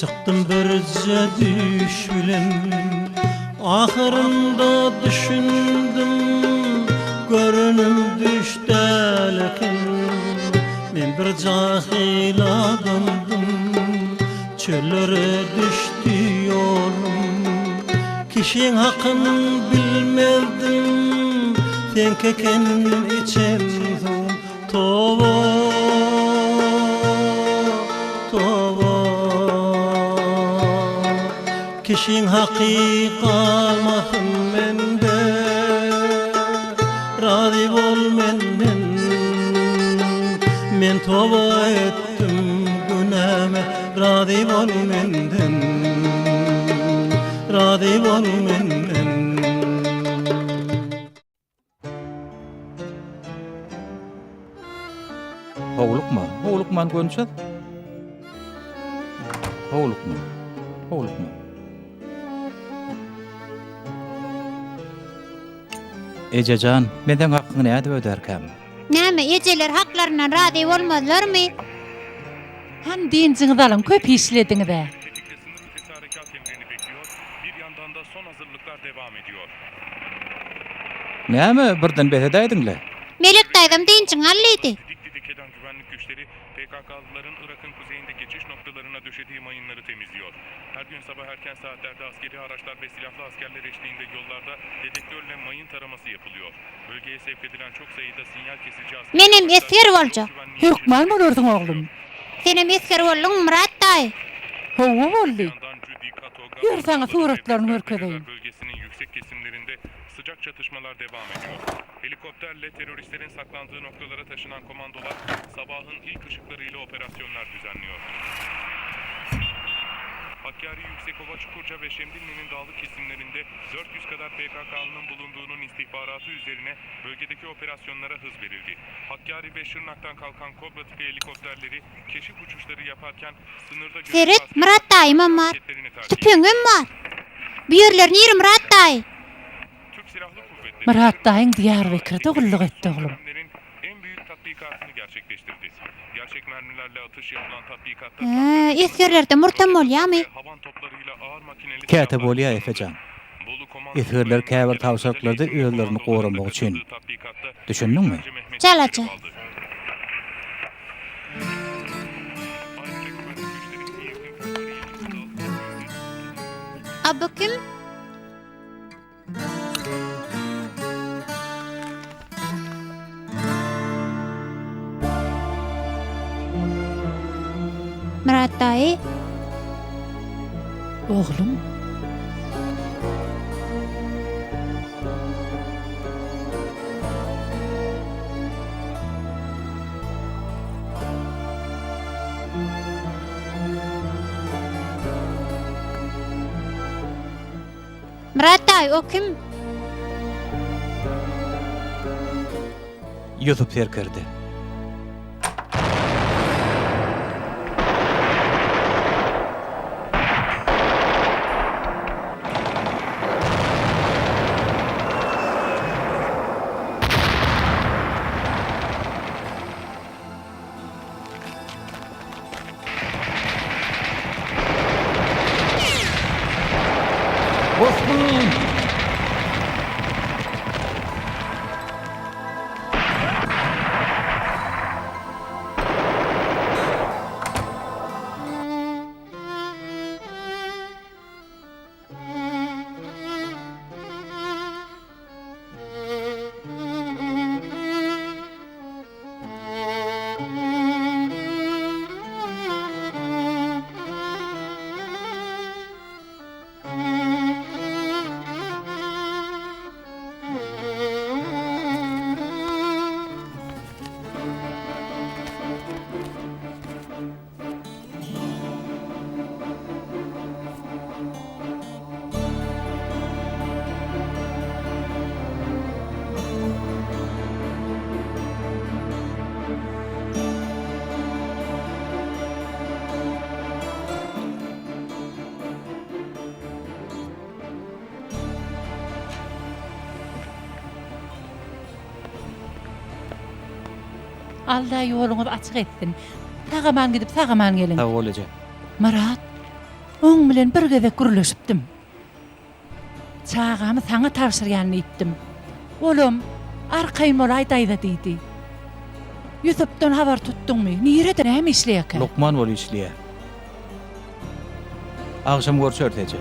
Çykdym birje düýş bilen Ahyrynda düşündim Görenim düýş däl eken Men bir jahyl adamdym Çöllere düşdi ýolum Kişiň hakyn bilmezdim Seňki eken içen suwum Toba, toba. Kişiň haky galmasyn mende, Razy bol menden. Men toba etdim günäme, Razy bol menden, Razy bol menden. Howlukma, howlukman gönçez. Howlukma, howlukma. Ejejan, men seň hakyňy nädip ödärkäm? Näme, ejeler haklaryndan razy bolmazlarmy? Hany dynjyňyzy alyň, köp işlediňiz-ä. Näme birden bes edäýdiň-le? Melek daýzam dynjyňy al diýdi. Menem esger boljak. Hökman bolarsyň oglum. Senem esger bolduňmy Myrat daýy? Hawa boldy. Ýör saňa suratlaryny görkezeýin. Seret, Myrat daýymam bar. Tüpeňem bar. Bu ýerler nire, Myrat daýy? Myrat daýyň Diýarbekirde gulluk etdi, oglum. Hä, esgerlerde murtam bolýamy? Käte bolýa, Efe jan. Esgerler käbir tabşyryklarda özlerini goramak üçin. Düşündiňmi? Çalaja. A bu kim? Myrat daýy. Oglum. Myrat daýy, o kim? Ýusup serkerde. Osman! Alla ýoluňyzy açyk etsin. Sag-aman gidip, sag-aman geliň. Sag bol eje. Myrat. Oň bilen bir gezek gürleşipdim. Çagamy saňa tabşyrýan diýipdim. Olam, Arkaýyn bolaý daýza diýdi. Ýusupdan habar tutduňmy? Nirede, näme işleýärkä? Lukman bolup işleýär. Agşam görşeris eje.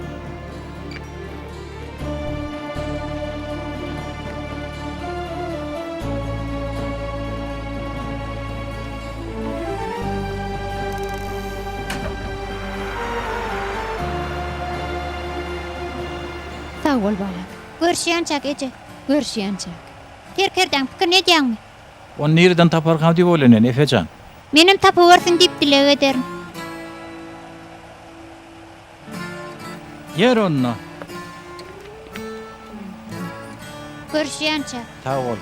Sag bol balam. Görüşýänçäk eje. Görüşýänçäk. Serkerdäň pikirini edýäňmi? Ony nireden taparkam diýip oýlanýan, Efe jan. Menem tapybersin diýip dileg ederin. Ýer onda. Görüşýänçäk. Sag bol.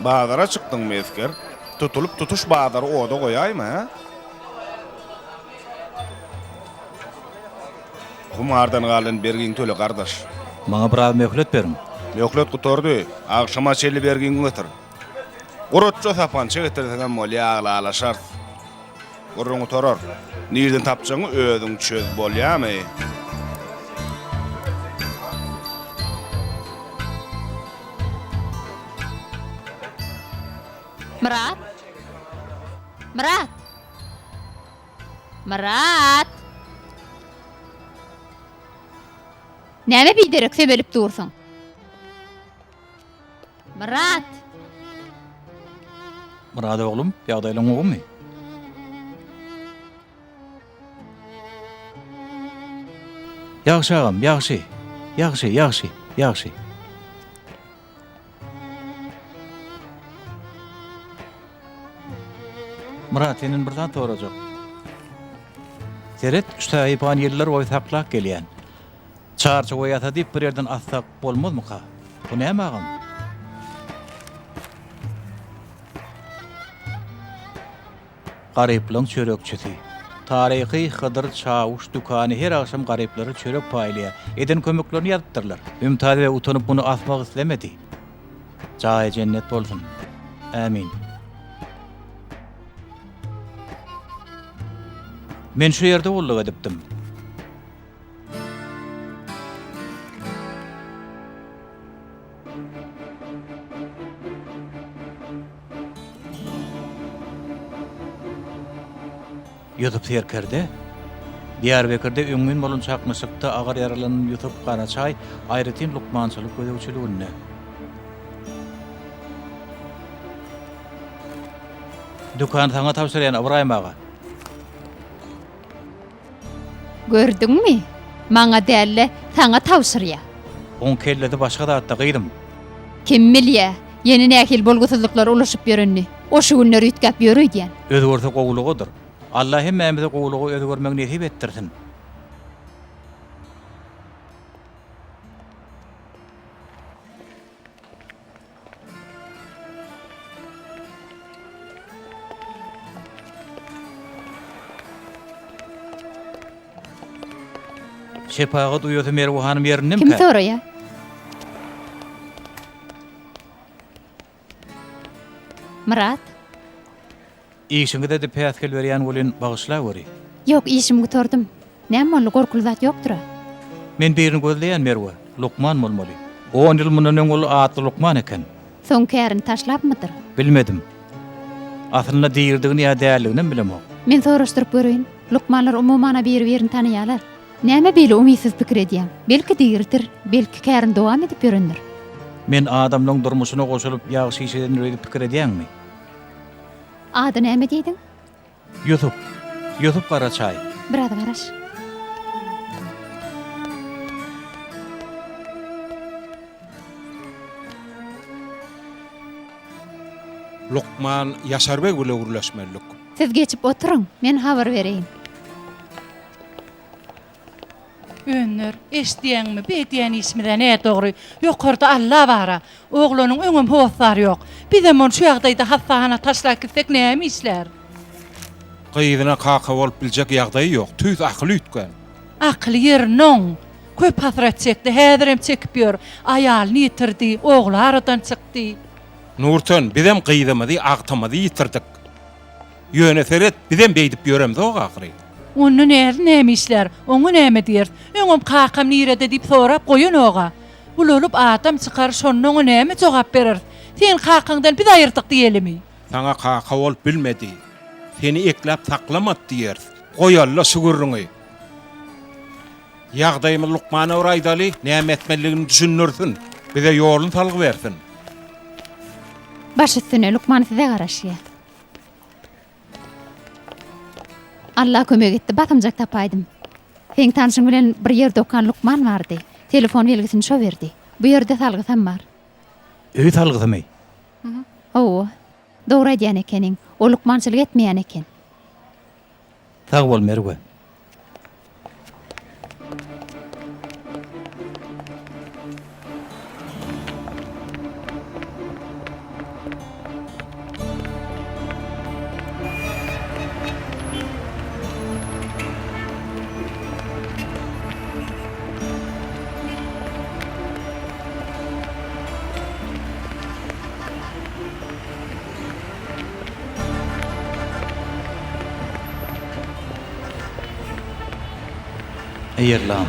Bazara çykdyňmy, esger? Tutulyp tutuş bazary oda goýaýma, hä? Humardan galan bergiňi töle, gardaş. Maňa biraz möhlet beriň. Möhlet gutardy. Agşama çenli bergiňi getir. Guratja sapança getirseňem bolýa, ylalaşarys. Gürrüň gutarar. Nirden tapjagyňy özüň çöz, bolýamy? Myrat! Myrat! Myrat! Näme biderek sömelip dursuň? Myrat! Myrat oglum, ýagdaýlaň gowumy? Ýagşy agam, ýagşy. Ýagşy, ýagşy, ýagşy. Myrat, senden bir zat sorajak. Seret, şu sahypany ýyllar boýy saklap gelýän. Çarçuwa ýasa diýip bir ýerden assak bolmazmyka? Bu näme agam? Garyplaň çörekçisi. Taryhy Hydyr Çawuş dükany her agşam garyplara çörek paýlaýar. Eden kömeklerini ýazypdyrlar. Mümtaz beg utanyp muny asmak islemedi. Jaýy jennet bolsun. Ämin. Men şu ýerde gulluk edipdim. Ýusup serkerde Diýarbekirde öňňin bolan çaknyşykda agyr ýaralanan Ýusup Garaçaý aýratyn lukmançylyk gözegçiliginde. Dükany saňa tabşyrýan, Ybraýym aga. Gördüňmi? Maňa däl-de, saňa tabşyrýa. Oň kellesi başga zatda, gyzym. Kim bilýä, ýene nähili bolgusyzlyklara ulaşyp ýörenini. O şu günler üýtgäp ýör öýdýän. Özgerse gowulygadyr. Alla hemmämize gowulyga özgermegi nesip etdirsin. Şepagat uýasy Merwe hanym ýerindemikä? Kim soraýa? Myrat. Işiňize-de päsgel berýän welin bagyşlaweri. Ýok, işimi gutardym. Näme boldy, gorkuly zat ýokdur-a? Men birini gözleýän, Merwe. Lukman bolmaly. On ýyl mundan öň ol atly lukman eken. Soň kärini taşlapmydyr? Bilmedim. Aslynda diridigini ýa däldiginem bilemok. Men soraşdyryp göreýin. Lukmanlar umuman-a biri-birini tanaýarlar. Näme beýle umytsyz pikir edýäň? Belki diridir, belki kärini dowam edip ýörendir. Men adamlaň durmuşyna goşulyp ýagşy iş edendir öýdüp pikir edýäňmi? Ady näme diýdiň? Ýusup. Ýusup Garaçaý. Biraz garaş. Lukman Ýaşarbeg bile gürleşmelidik. Siz geçip oturyň, men habar bereýin. Önder, eşidýäňmi, bu edýän işimiz-ä nädogry. Ýokarda Alla bar-a. Oglanyň öňem hossary ýok. Bizem ony şu ýagdaýda hassahana taşlap gitsek näme işlär? Gyzyna kaka bolup biljek ýagdaýy ýok. Tüýs akyly üýtgän. Akyly ýerinde oň. Köp hasrat çekdi, häzirem çekip ýör. Aýalyny ýitirdi, ogly aradan çykdy. Nurten, bizem gyzymyzy, agtymyzy ýitirdik. Ýöne seret, bizem beýdip ýöremzok ahyry. Onda näzi näme işlär, oňa näme diýeris? Öňem kakam nirede diýip sorap goýanok-a. Ulalyp adam çykar, şonda oňa näme jogap bereris? Seni kakaňdan biz aýyrdyk diýelimi? Saňa kaka bolup bilmedi, seni ekläp saklamady diýeris. Goýaly-la şu gürrüňi. Ýagdaýymyzy lukmana bir aýdaly, näme etmelidigini düşündirsin, bize ýoluny salgy bersin. Baş üstüne, lukman size garaşýar. Alla kömek etdi, basymjak tapaýdym. Seň tanşyň bilen bir ýerde okan lukman bardy. Telefon belgisini şo berdi. Bu ýerde salgysam bar. Öý salgysymy? Hawa. Dogry aýdýan ekeniň. O lukmançylyk etmeýän eken. Sag bol Merwe. Eý Allam!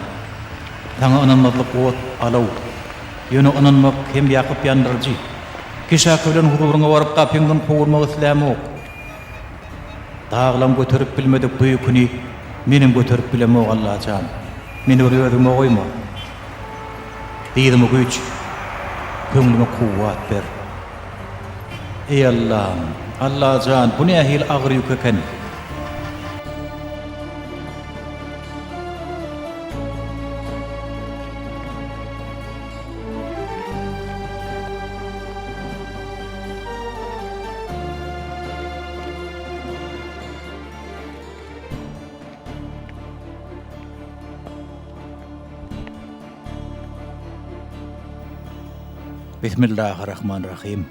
Saňa ynanmazlyk ot, alaw. Ýöne ynanmak hem ýakyp ýandyryjy. Kişaki bilen huzuryňa baryp gapyňdan kowulmak islämok. Daglam göterip bilmedik bu ýüküni menem göterip bilemok Allajan. Meni bir özüňe goýma. Dyzyma güýç, köňlüme kuwwat ber. Eý Allam! Allajan, bu nähili agyr ýük eken? Bismillahirrahmanirrahim.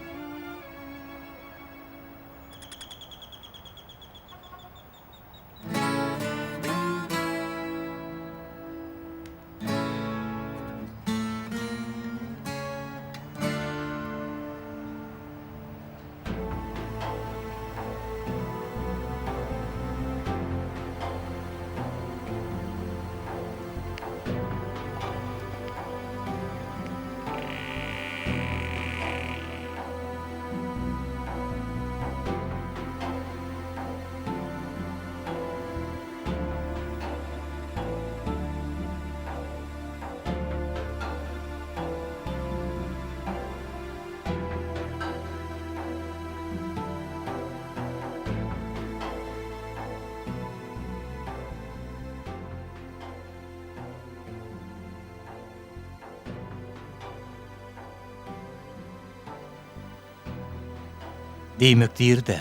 Diýmek diri-dä.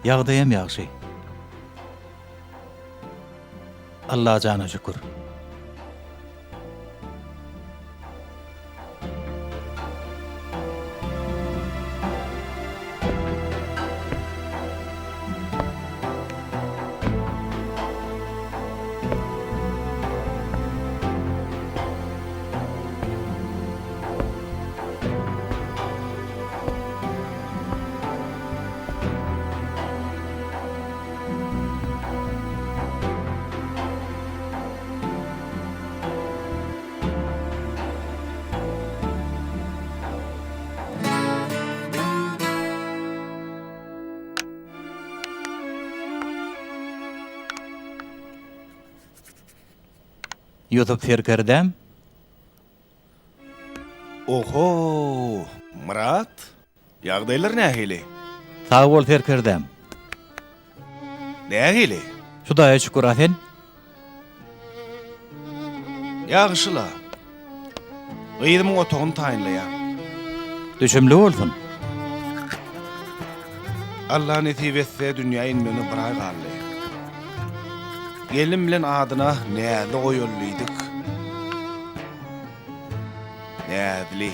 Ýagdaýam ýagşy. Allajana şükür. Ýusup serkerdäm. Oho, Myrat, ýagdaýlar nähili? Sag bol serkerdäm. Nähili? Hudaýa şükür, a sen? Ýagşy-la. Gyzymyň otagyny taýynlaýan. Düşümli bolsun. Alla nesip etse dünýä inmegine bir aý galdy. Gelnim bilen adyna Näzli goýaly diýdik. Näzli.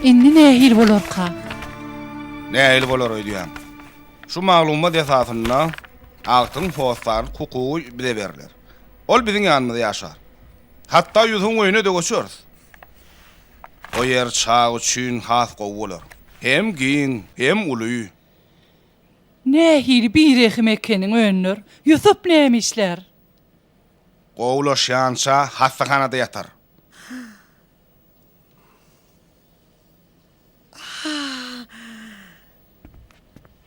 Indi nähili bolarka? Nähili bolar öýdýäň? Şu maglumat esasynda agtygyň hossarlyk hukugy bize berler. Ol biziň ýanymyzda ýaşar. Hatda Ýusubyň öýüne-de göçeris. O ýer çaga üçin has gowy bolar. Hem giň, hem uly. Nähili birehim ekeniň, Önder. Ýusup näme işlär? Gowulaşýança hassahanada ýatar.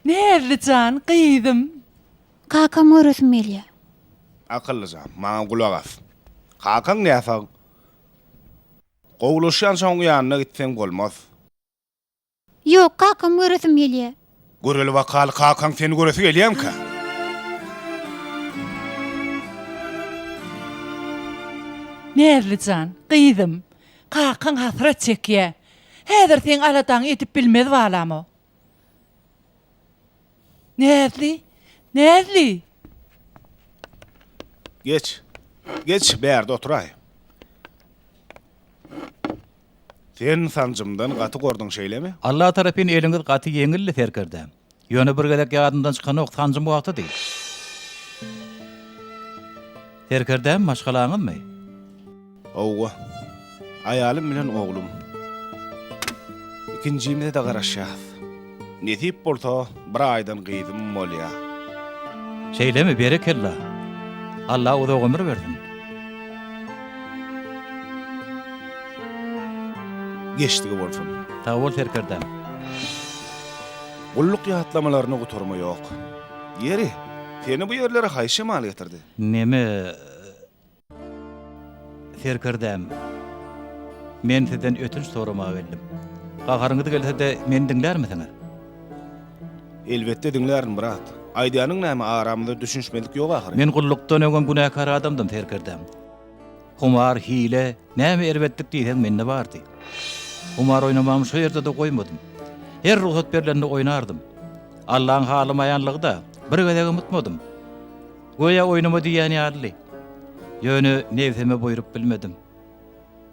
Näzli jan, gyzym. Kakam göresim gelýär. Akyllyjam, maňa gulak as. Kakaň näsag. Gowulaşýança oň ýanyna gitseň bolmaz. Ýok, kakam göresim gelýär. Göreli bakaly kakaň seni göresi gelýämkä? Näzli jan, gyzym, kakaň hasrat çekýä. Häzir seň aladaňy edip bilmez balam o. Näzli! Näzli! Geç. Geç, bärde oturaý. Sen sanjymdan gaty gorduň, şeýlemi? Alla tarapyn eliňiz gaty ýeňildi, serkerde. Ýöne bir gezek ýadymdan çykanok, sanjym wagtydy. Serkerdäm, maşgalaňyzmy? Hawa. Aýalym bilen oglum. Ikinjimize-de garaşýas. Nesip bolsa, bir aýdan gyzym bolýa. Şeýlemi, berekella. Alla uzak ömür bersin. Geçdigi bolsun. Sag bol, serkerdäm. Gulluk ýatlamalaryna gutarma ýok. Ýeri, seni bu ýerlere haýsy şemal getirdi? Neme, Serkerdäm, men sizden ötünç soramaga geldim. Gaharyňyz gelse-de, meni diňlärmisiňiz? Elbetde diňlärin, brat. Aýdýanyň näme, aramyzda düşünişmezlik ýok ahyry. Men gullukdan öňem günäkär adamdym, serkerdäm. Humar, hile, näme erbetlik diýseň mende bardy. Humar oýnamamy şo ýerde-de goýmadym. Her rugsat berlende oýnardym. Allaň halamaýanlygy-da, bir gezegem utmadym. Göýä oýnama diýýän ýalydy. Ýöne nebsime buýrup bilmedim.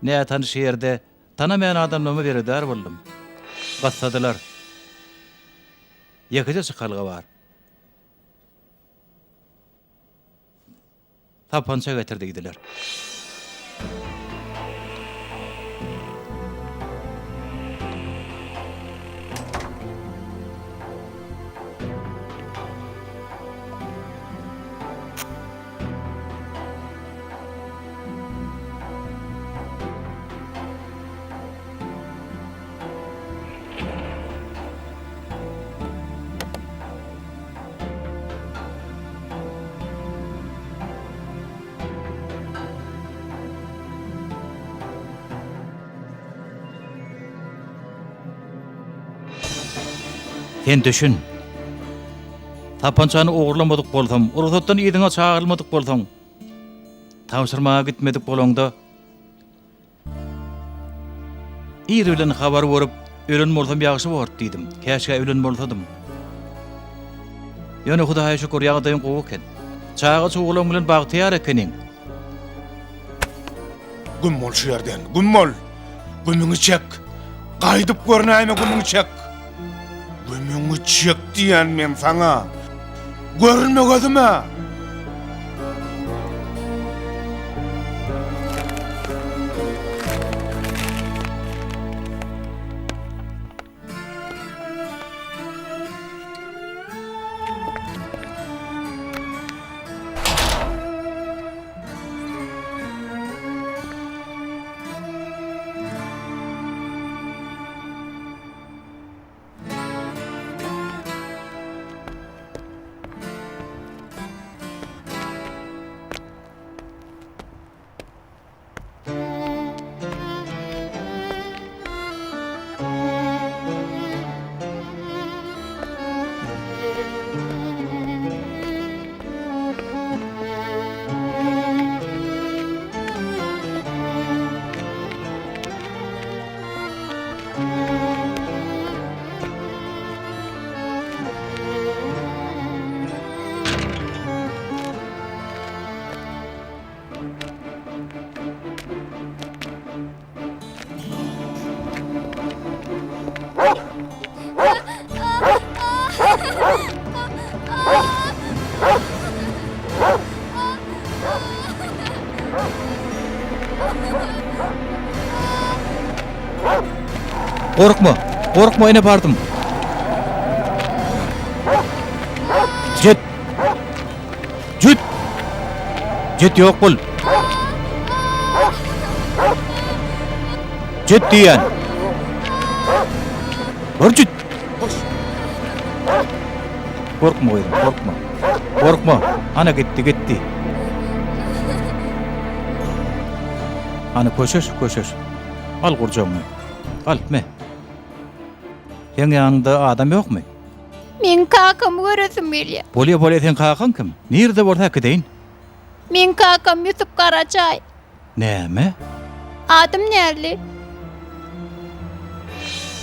Nätanyş ýerde tanamaýan adamlaryma beredar boldum. Gyssadylar. Ýekeje çykalga bar. Sapança getir diýdiler. Sen düşün. Sapançany ogurlamadyk bolsam, rugsatdan yzyňa çagyrylmadyk bolsaň, tabşyrmaga gitmedik bolaňda, Ir bilen habar görüp, ölen bolsam ýagşy bordy diýdim. Käşgä ölen bolsadym. Ýöne Hudaýa şükür, ýagdaýyň gowy eken. Çaga-çugalaň bilen bagtyýar ekeniň. Güm bol şu ýerden, güm bol! Gümüňi çek! Gaýdyp görnäýme gümüňi çek! Gümüňi çek diýýän men saňa! Görünme gözüme! Gorkma, gorkma ene bardym. Jüt! Jüt! Jüt ýok bol. Jüt diýýän. Bir jüt. Gorkma gyzym, gorkma. Gorkma. Ana gitdi, gitdi. Hany köşeş, köşeş. Al gurjagyňy. Al, me. Seň ýanyňda adam ýokmy? Meň kakamy göresim gelýär. Bolýa, bolýa, seň kakaň kim? Nirede bolsa äkideýin. Meň kakam Ýusup Garaçaý. Näme? Adym Näzli.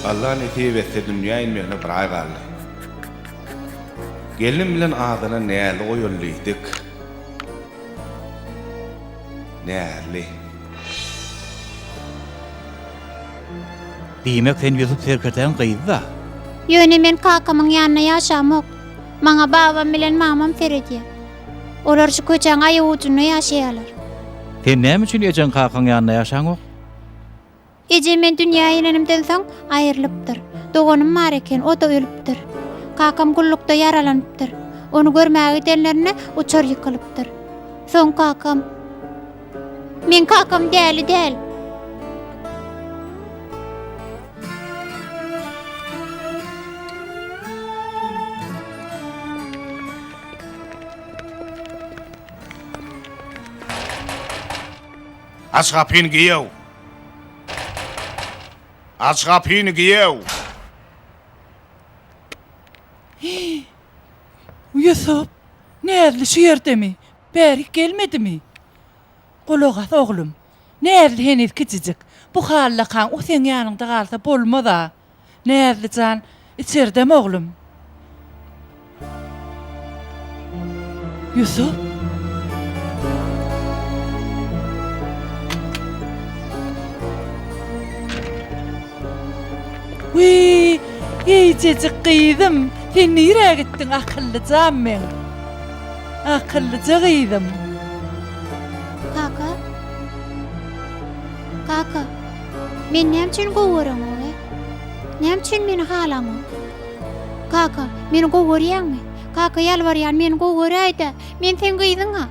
Alla nesip etse dünýä inmegine bir aý galdy. Gelnim bilen adyna Näzli goýaly diýdik. Näzli. Diýmek sen Ýusup serkerdäň gyzy-da? Ýöne men kakamyň ýanynda ýaşamok. Maňa babam bilen mamam seredýär. Olar şu köçäň aýagujunda ýaşaýarlar. Sen näme üçin ejeň kakaň ýanynda ýaşaňok? Ejem men dünýä inenimden soň aýrylypdyr. Doganym bar eken, o-da ölüpdir. Kakam gullukda ýaralanypdyr. Ony görmäge gidenlerinde uçar ýykylypdyr. Soň kakam. Meň kakam däli däl. Aç gapyny giýew! Aç gapyny giýew! Ýusup, Näzli şu ýerdemi? Bärik gelmedimi? Gulak as, oglum. Näzli heniz kiçijik. Bu hallakaň o seň ýanyňda galsa bolmaz-a. Näzli jan, içerdemi oglum? Ýusup? Wiý, eýjejik gyzym, sen nirä gitdiň, akyllyjam meň? Akyllyja gyzym. Kaka? Kaka, meni näme üçin gowy göreňok, e? Näme üçin meni halaňok? Kaka, meni gowy görýäňmi? Kaka, ýalbarýan, meni gowy göräý-dä. Men seň gyzyň-a.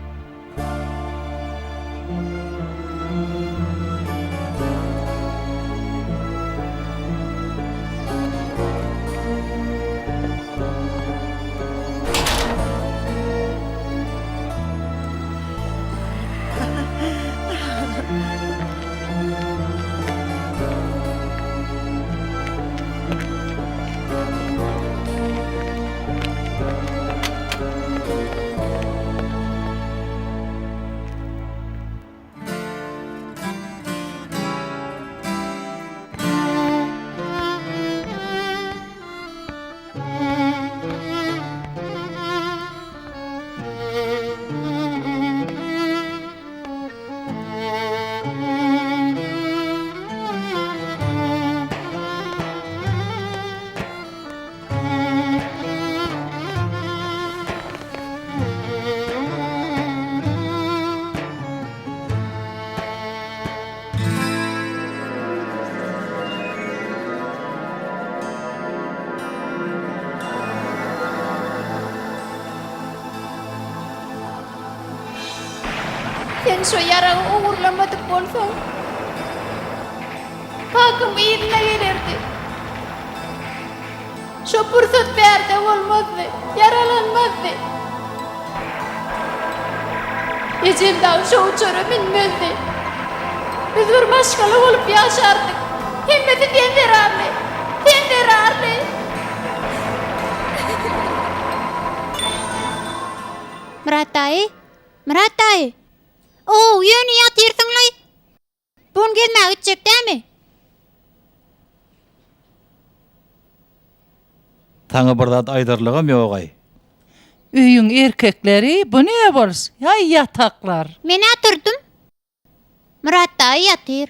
Sen şo ýaragy ogurlamadyk bolsaň, kakam yzyna gelerdi. Şo pursat bärde bolmazdy, ýaralanmazdy. Ejem dagy şo uçara münmezdi. Biz bir maşgala bolup ýaşardyk. Hemmesi sen zerarly! Sen zerarly! Myrat daýy? Myrat daýy! Ow, ýöne ýatyrsyň-laý! Bu gün gezmäge gitjek dämi? Saňa bir zat aýdarlygam ýogaý. Öýüň erkekleri bu ne boluş, ýaý ýataklar. Men-ä turdum. Myrat daýy ýatyr.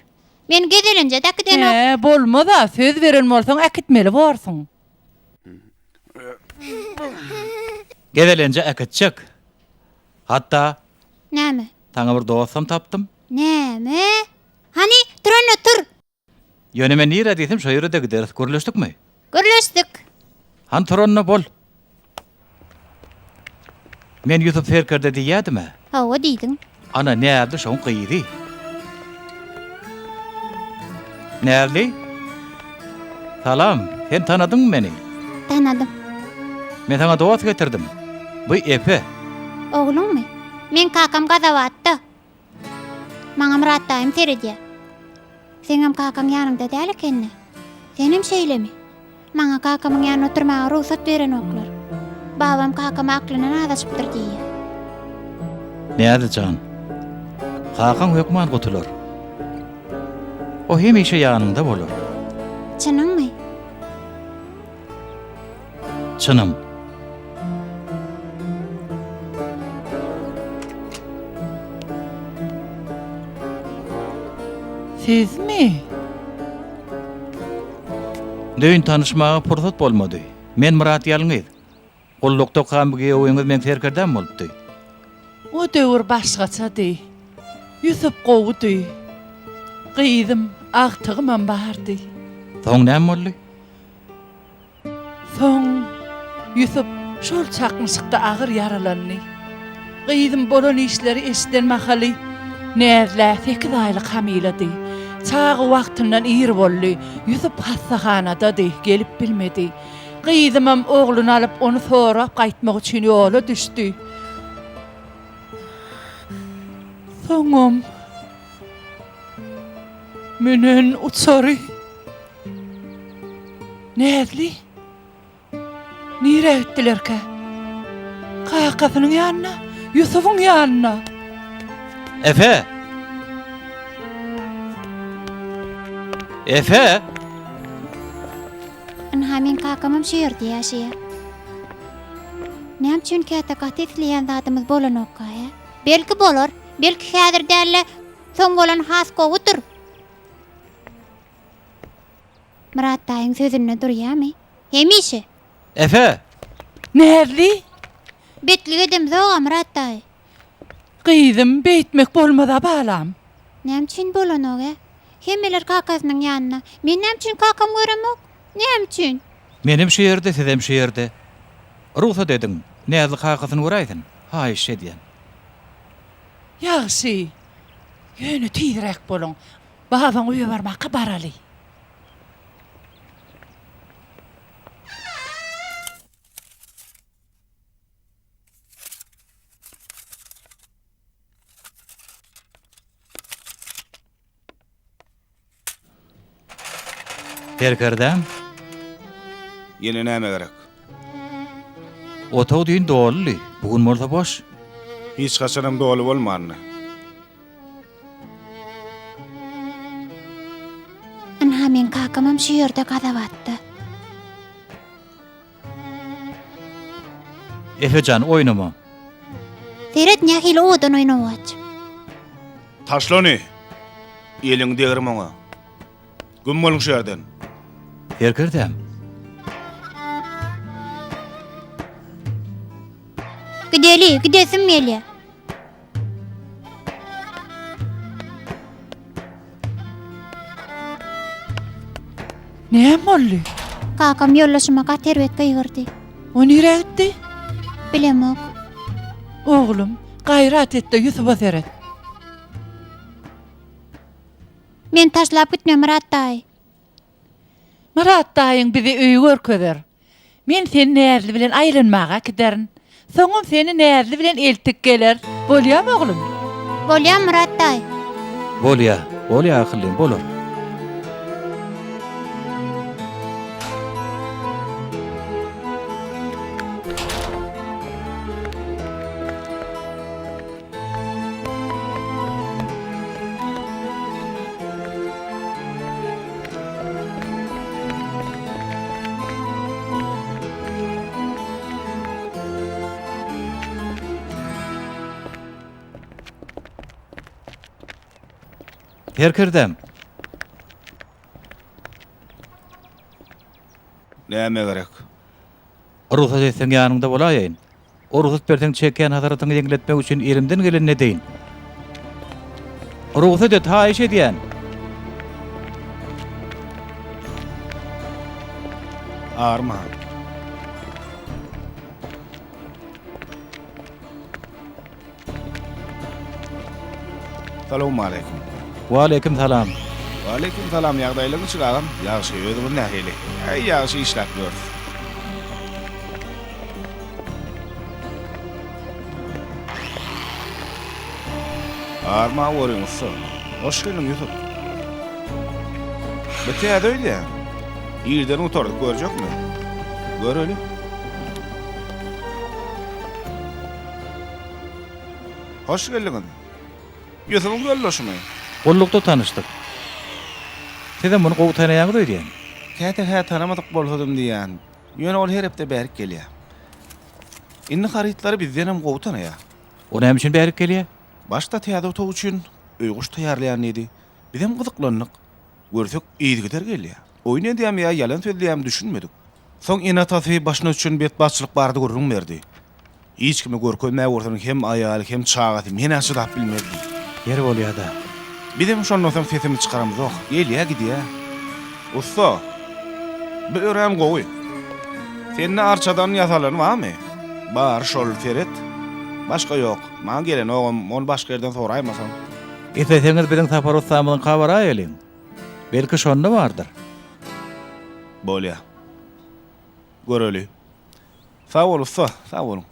Meni gezelenje-de äkidenok. Hä, bolmaz-a, söz beren bolsaň äkitmeli borsuň. Gezelenje äkitjek. Hatda. Näme? Saňa bir dostam tapdym. Näme? Hany, tur onda, tur! Ýöne men nirä diýsem şo ýere-de gideris. Gürleşdikmi? Gürleşdik. Hany tur onda bol. Men Ýusup serkerde diýýädim-ä. Hawa diýdiň. Ana, Näzli şoň gyzy. Näzli? Salam, sen tanadyňmy meni? Tanadym. Men saňa dost getirdim. Bu Epe. Ogluňmy? Meň kakam Gazabatda. Maňa Myrat daýym seredýär. Seňem kakaň ýanyňda däl ekeni. Senem şeýlemi? Maňa kakamyň ýanynda oturmaga rugsat berenoklar. Babam kakam aklyndan azaşypdyr diýýär. Näzli jan, kakaň hökman gutular. O hemişe ýanyňda bolar. Çynyňmy? Çynym. Sizmi? Düýn tanyşmaga pursat bolmady. Men Myrat ýalňyz. Gullukda okan bu giýewiňiz meň serkerdäm bolupdy. O döwür başgaçady. Ýusup gowudy. Gyzym, agtygymam bardy. Soň näme boldy? Soň Ýusup şol çaknyşykda agyr ýaralandy. Gyzym bolan işleri eşiden mahaly Näzlä sekiz aýlyk hamylady. Çaga wagtyndan ir boldy. Ýusup hassahanadady, gelip bilmedi. Gyzymam ogluny alyp ony sorap gaýtmak üçin ýola düşdi. Soňam münen uçary Näzli? Nirä gitdilerkä? Kakasynyň ýanyna, Ýusubyň ýanyna. Efe! Efe! Ynha meň kakamam şu ýerde ýaşaýar. Näme üçin käte gaty isleýän zadymyz bolanokka, hä? Belki bolar, belki häzir däl-de, soň bolan has gowudyr. Myrat daýyň sözünde durýamy? Hemişe! Efe! Näzli? Betlik edemzog-a, Myrat daýy. Gyzym, beýtmek bolmaz-a, balam. Näme üçin bolanok-ä? Hemmeler kakasynyň ýanynda. Men näme üçin kakamy göremok? Näme üçin? Menem şu ýerde, sizem şu ýerde. Rugsat ediň, Näzli kakasyny göräýsin. Haýyş edýän. Ýagşy. Ýöne tizräk boluň. Babaň öýe barmaka baraly. Serkerdäm. Ýene näme gerek? Otag düýn doludy, bu gün bolsa boş. Hiç haçanam doly bolmandy. Ynha meň kakamam şu ýerde Gazabatda. Efe jan oýnama. Seret nähili owadan oýnawaç. Taşla ony! Eliňi degirme oňa. Güm boluň şu ýerden. Serkerdäm. Gideli, gidesim gelýär. Näme boldy? Kakam ýoldaşyma gaty erbet gygyrdy. O nirä gitdi? Bilemok. Oglum, gaýrat et-de Ýusuba seret. Meni taşlap gitme, Myrat daýy. Myrat daýyň bize öýi görkezer. Men seni Näzli bilen aýlanmaga äkiderin. Soňam seni Näzli bilen eltip geleris. Bolýamy, oglum? Bolýa, Myrat daýy. Bolýa, bolýa akyllym, bolar. Serkerdäm. Näme gerek? Rugsat etseň ýanyňda bolaýaýyn. Rugsat berseň çekýän hasratyňy ýeňletmek üçin elimden gelenini edeýin. Rugsat et, haýyş edýän. Arma. Salowmaleýkim. Waleýkim salam. Waleýkim salam, ýagdaýlar niçik agam? Ýagşy, özüňiz nähili? Äý, ýagşy işläp ýörüs. Arma görüň ussa. Hoş geldiň Ýusup. Bu täze öýdýän. Irden gutardyk görjekmi? Göreli. Hoş geldiňiz. Ýusubyň ýoldaşymy? Gullukda tanyşdyk. Sizem muny gowy tanaýaňyz öýdýän. Käte-hä tanamadyk bolsadym diýýän. Ýöne ol her hepde bärik gelýär. Indi harytlary bizdenem gowy tanaýar. O näme üçin bärik gelýär? Başda täze otag üçin öý-guş taýýarlaýan diýdi. Bizem gyzyklandyk. Görsek, yzygider gelýär. Oýun edýärmi ýa ýalan sözleýärmi düşünmedik. Soň ene-atasy başyna düşen betbagtçylyk barada gürrüň berdi. Hiç kime görkezmäge bolsun hem aýaly hem çagasy men-ä çydap bilmezdim. Ýeri bolýa-da. Bizem şondan soň sesimizi çykaramyzok. Gelýä gidýä. Ussa, bu örän gowy. Sende arçadan ýasalany barmy? Bar şol seret. Başga ýok. Maňa gelenogam, ony başga ýerden soraýmasaň. Isleseňiz biziň Sapar ussamyzyňka baraýalyň. Belki şonda bardyr. Bolýa. Göreli. Sag bol ussa, sag boluň.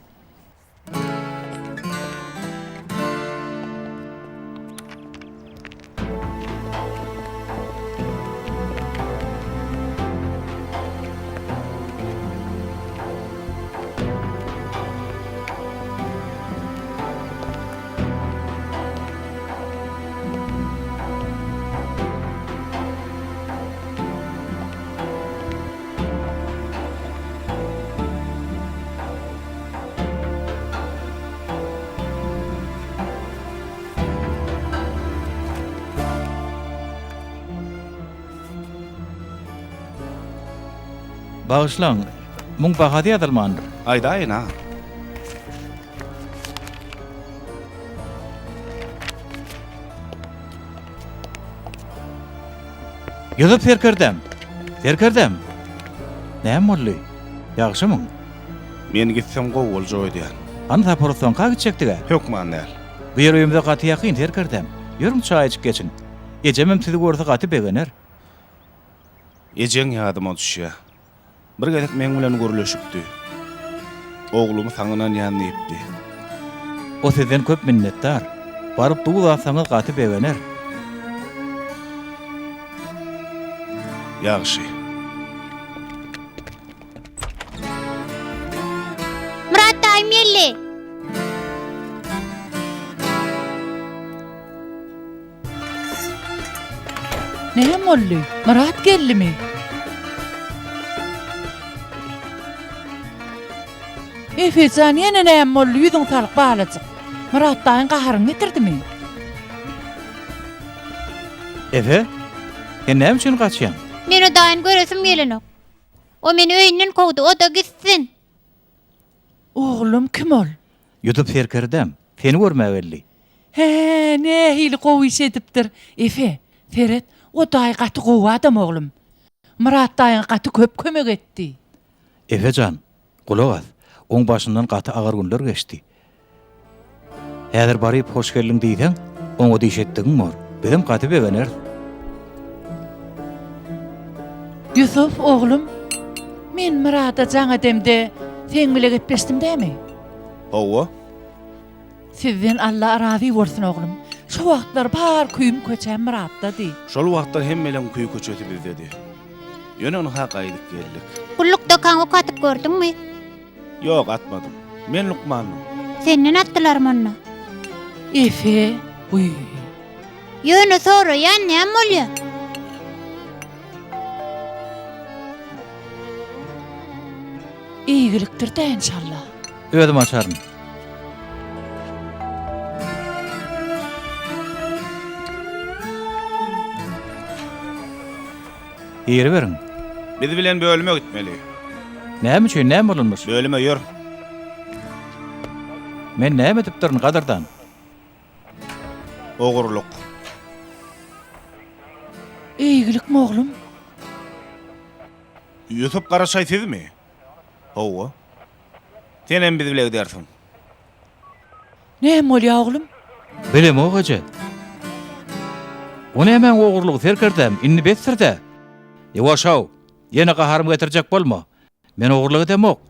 Bagyşlaň, muň bahasy ýazylmandyr. Aýdaýyn-a. Ýusup serkerdäm! Serkerdäm! Näme boldy? Ýagşymyň? Men gitsem gowy boljak öýdýän. Hany Sapar ussaňka gitjekdig-ä? Hökman däl. Bu ýer öýümize gaty ýakyn, serkerdäm. Ýörüň çaý içip geçiň. Ejemem sizi görse gaty begener. Ejeň ýadyma düşýär. Bir gezek meň bilen gürleşipdi. Oglumy saňa ynanýan diýipdi. O sizden köp minnetdar. Baryp duz atsaňyz gaty begener. Ýagşy. Myrat daýym geldi. Näme boldy? Myrat geldimi? Efejan ýene näme boldy? Ýüzüň salyk balajyk. Myrat daýyň gaharyňy getirdimi? Efe, sen näme üçin gaçýaň? Men o daýyny göresim gelenok. O meni öýünden kowdy, o-da gitsin. Oglum kim ol? Ýusup serkerdäm, seni görmäge geldi. Hä, nähili gowy iş edipdir. Efe, seret, o daýy gaty gowy adam oglum. Myrat daýyňa gaty köp kömek etdi. Efe jan, gulak as, oň başyndan gaty agyr günler geçdi. Häzir baryp hoş geldiň diýseň, oňa diş etdigiň bor. Bizem gaty begeneris. Ýusup, oglum, men Myrada jaň edemde seň bile gepleşdim dämi? Hawa. Sizden Alla razy bolsun oglum. Şo wagtlar bar küýüm köçäm Myratdady. Şol wagtlar hemmeleň küý köçesi bizdedi. Ýöne ynha gaýdyp geldik. Gullukdakaň ok atyp gördüňmi? Ýok, atmadym. Men lukmandym. Senden atdylarmy onda? Efe, wiý. Ýöne soraýan näme bolýa? Eýgilikdir-dä enşalla. Özüm açaryn. Giriberiň. Biz bilen bölüme gitmeli. Näme üçin, näme bolanmyş? Bölüme ýör. Men näme edipdirin, gadyrdan? Ogurlyk. Eýgilikmi oglum? Ýusup Garaçaý sizmi? Hawa. Senem biz bile gidersiň. Näme bolýa oglum? Bilemok eje. O nämäň ogurlygy serkerdäm, indi besdir-dä. Ýuwaş-ow, ýene gaharymy getirjek bolma. Men ogurlyk edemok.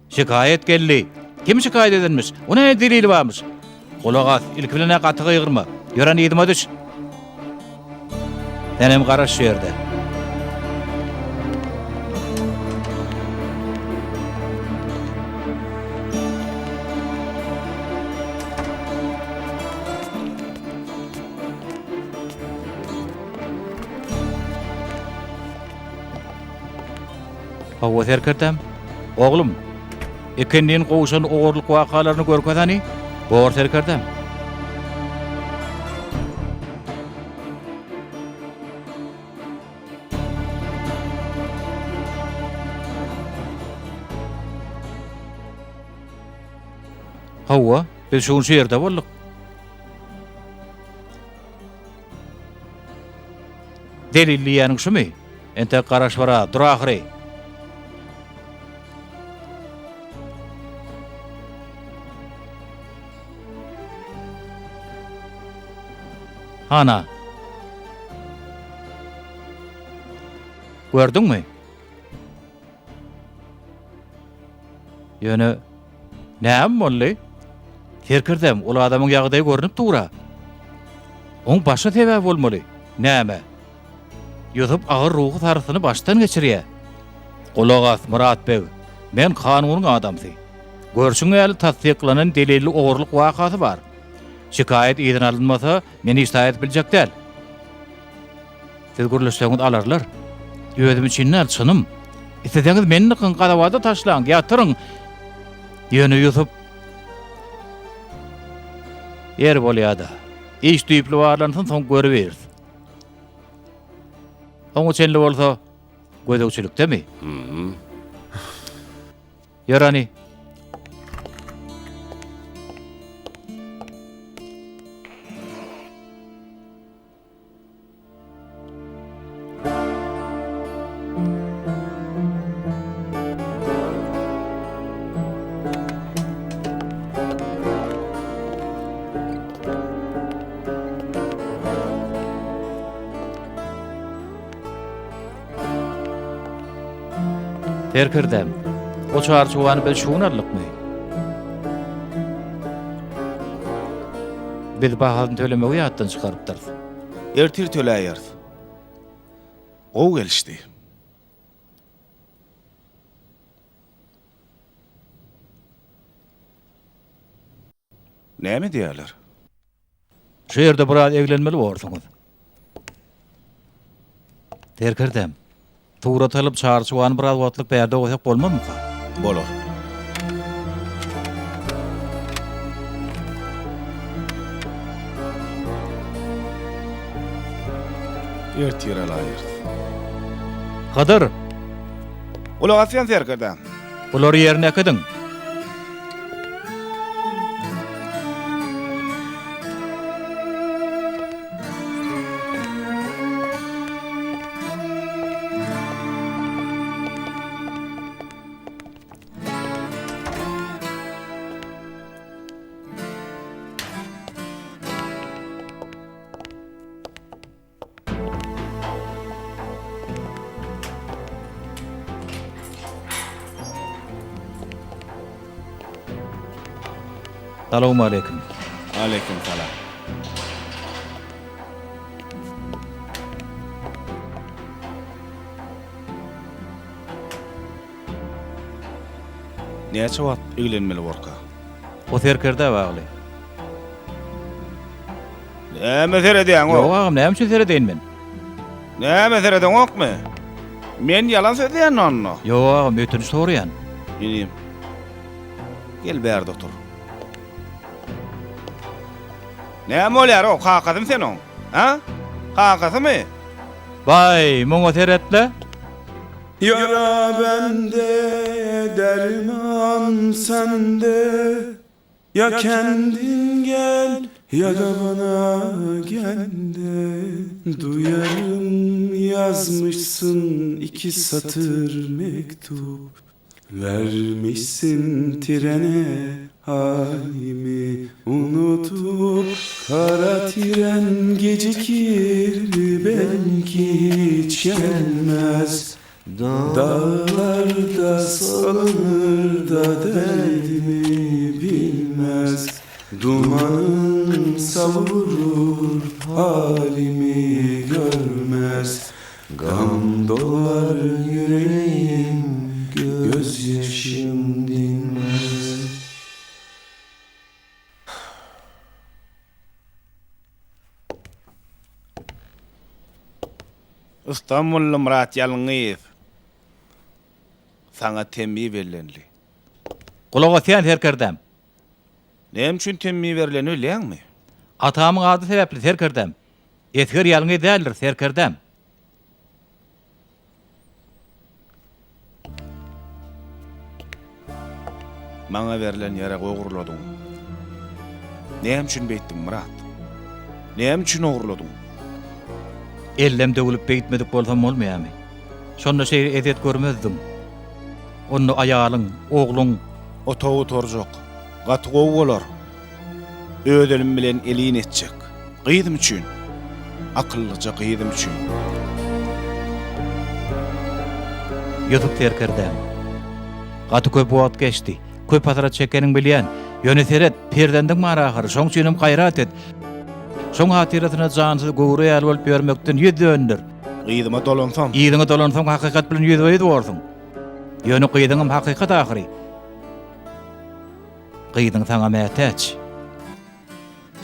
Şikaýat geldi. Kim şikaýat edenmiş? O nähili delili barmyş? Gulak as, ilki bilen-ä gaty gygyrma. Ýören yzyma düş. Senem garaş şu ýerde. Hawa, serkerdäm. Oglum, ikindin gowşan ogurlyk wakalaryny görkez hany. Bor, serkerdäm. Hawa, biz şu gün şu ýerde bolduk. Delil diýýäniň şumy? Entek garaş bar-a, dur ahyry. Hana. Gördüňmi? Ýöne näme boldy? Serkerdäm, ol adamyň ýagdaýy görnüp dur-a. Oň başga sebäbi bolmaly. Näme? Ýusup agyr ruhy sarsgyny başdan geçirýär. Gulak as, Myrat beg. Men kanunyň adamsy. Görşüň ýaly tassyklanan delilli ogurlyk wakasy bar. Şikaýat yzyna alynmasa, men hiç zat edip biljek däl. Siz gürleşseňiz alarlar. Özüm üçin däl, çynym. Isleseňiz meni dykyň, gazawada taşlaň, ýatyryň. Ýöne Ýusup Ýeri bolýa-da. Iş düýpli barlansyn, soň görübiris. Oňa çenli bolsa gözegçilikdemi? Ýör hany. Serkerdäm, o çarçuwany biz şu gün aldykmy? Biz bahasyny tölemegi ýatdan çykarypdyrys. Ertir töläýeris. Gowy gelişdi. Näme edýärler? Şu ýerde biraz eglenmeli borsuňyz. Serkerdäm, surat alyp çarçuwany biraz wagtlyk bärde goýsak bolmazmyka? Bolar. Ertir alaýarys. Hydyr! Gulak asýan serkerdäm. Bulary ýerine äkidiň. Salowmaleýkim. Aleýkim salam. Näçe wagt eglenmeli borka? O serkerdä bagly. Näme seredýäň o? Ýok agam, näme üçin seredeýin men? Näme seredeňokmy? Men ýalan sözleýän onda. Ýok agam, ötünç soraýan. Inim. Gel bärde otur. Näme bolýar o? Kakasymy sen oň? Ha? Kakasymy? Baý, muňa seret-le. Ýara bende, derman sende. Ya kendin gel ya da bana gel de Duyarım yazmışsın iki satır mektup Vermişsin trene halimi unutup Kara tren gecikir belki hiç gelmez Dağlarda salınır da derdimi bilmez Dumanın savurur halimi görmez Gam dolar yüreğim gözyaşım dinmez. Istanbully Myrat Ýalňyýew, Saňa temmi bellenli. Gulak asýan serkerdäm. Näme üçin temmi berleni bilýäňmi? Atamyň ady sebäpli serkerdäm. Esger ýalňyz däldir, serkerdäm. Maňa berlen ýaragy ogurladyň. Näme üçin beýtdiň, Myrat? Näme üçin ogurladyň? Ellem döwülip beýtmedik bolsam bolmaýamy? Şonda şeýle ezýet görmezdiň. Onda aýalyň, ogluň. Otag gutarjak. Gaty gowy bolar. Öz elim bilen elin etjek. Gyzym üçin. Akyllyja gyzym üçin. Ýusup serkerdäm. Gaty köp wagt geçdi. Köp hasrat çekeniňi bilýän. Ýöne seret, perzendiň bar ahyry, şoň üçinem gaýrat et. Şoň hatyrasyna jansyz göwre ýaly bolup ýörmekden ýüz dönder. Yzyma dolansam. Yzyňa dolansaň hakykat bilen ýüzbe-ýüz borsuň. Ýöne gyzyňam hakykat ahyry. Gyzyň saňa mätäç.